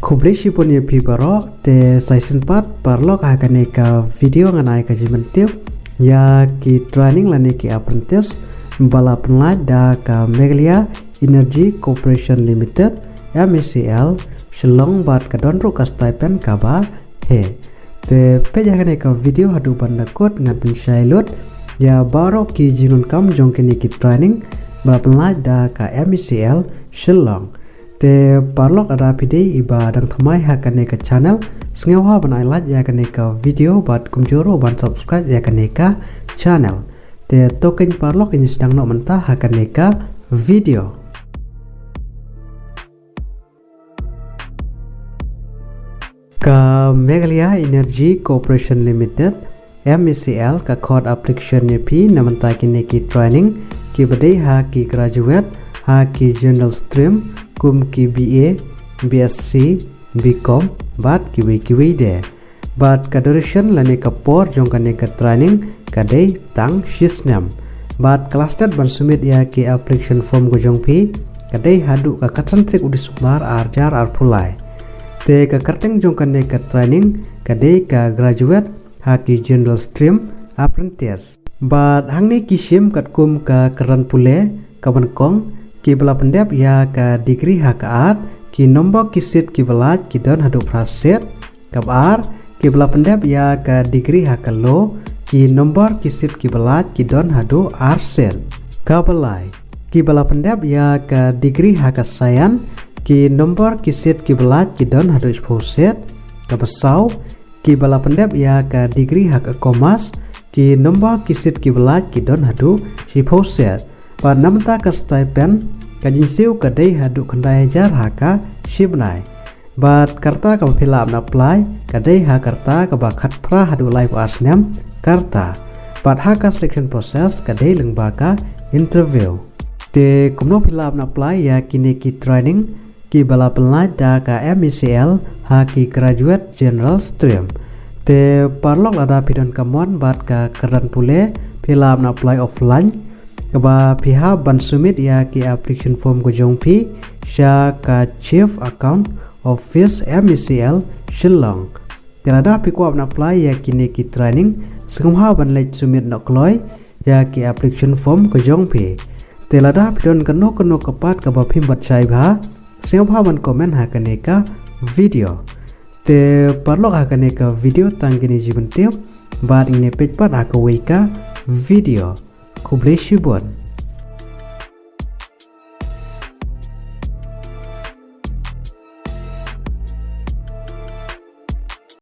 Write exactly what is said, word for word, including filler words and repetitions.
Khublei shibun ïa phi baroh, te sa shisien pat paralok, ha kane ka video ngan ai ka jingpyntip ïa ki training lane ki apprentice ba la pynlait da ka Meghalaya Energy Corporation Limited, M E C L, Shillong, bad ka don ruh ka stipend kaba heh. Te peit ïa kane ka video haduh ban da kut, ngan pynshai lut ïa baroh ki jingdonkam jong kine ki training ba la pynlait da ka M E C L Shillong. Te paralok, lada phi dei iba dang thymmai ha kane ka channel, sngewbha ban ai like ïa kane ka video bad kumjuh ruh ban subscribe ïa kane ka channel. Te to keiñ paralok, ngin sdang noh mynta ha kane ka video. Ka Meghalaya Energy Corporation Limited, M E C L, ka khot application ïa phi na bynta kine ki training kiba dei ha ki graduate ha ki general stream, kum ki B A, B S C, B Com bad kiwei kiwei de. Bad ka duration lane ka por jong kane ka training ka dei tang shi snem. Bad ka last date ban submit ïa ki application form ka jong phi ka dei haduh ka khatsan tarik u December ar hajar arphew lai. Te ka kyrteng jong kane ka training ka dei ka graduate ha ki general stream, apprentice. Bad hangne ki shim katkum ka kyrdan pule kaba nyngkong, kiba la pyndep ïa ka degree ha ka art, ki nombor ki seat kiba lait ki don haduh phra seat. Kaba ar, kiba la pyndep ïa ka degree ha ka law, ki nombor ki seat kiba lait ki don haduh ar seat. Kaba lai, kiba la pyndep ïa ka degree ha ka science, ki nombor ki seat kiba lait ki don haduh shiphew seat. Kaba saw, kiba la pyndep ïa ka degree ha ka commerce, ki nombor ki seat kiba lait ki don haduh shiphew seat. Bad na bynta ka stipend, ka jingsiew ka dei haduh khyndai hajar ha ka shi bnai. Bad ka rta kaba phi lah ban apply ka dei ha ka rta kaba khatphra haduh laiphew ar snem ka rta. Bad ha ka selection process ka dei lyngba ka interview. Te kumno phi lah ban apply ïa kine ki training kiba la pynlait da ka M E C L ha ki graduate general stream? Te paralok, lada phi don ka mon bad ka kyrdan pule, phi lah ban apply offline, kaba phi hap ban submit ïa ki application form ka jong phi sha ka Chief Account Office, M E C L, Shillong. Te lada phi kwah ban apply ïa kine ki training, sngewbha ban leit submit noh kloi ïa ki application form ka jong phi. Te lada phi don kano kano ka pat kaba phim pat shai bha, sngewbha ban comment ha kane ka video. Te paralok, ha kane ka video tang kine ki jingpyntip, bad ngin ïa peit pat ha kawei ka video. Khublei shibun.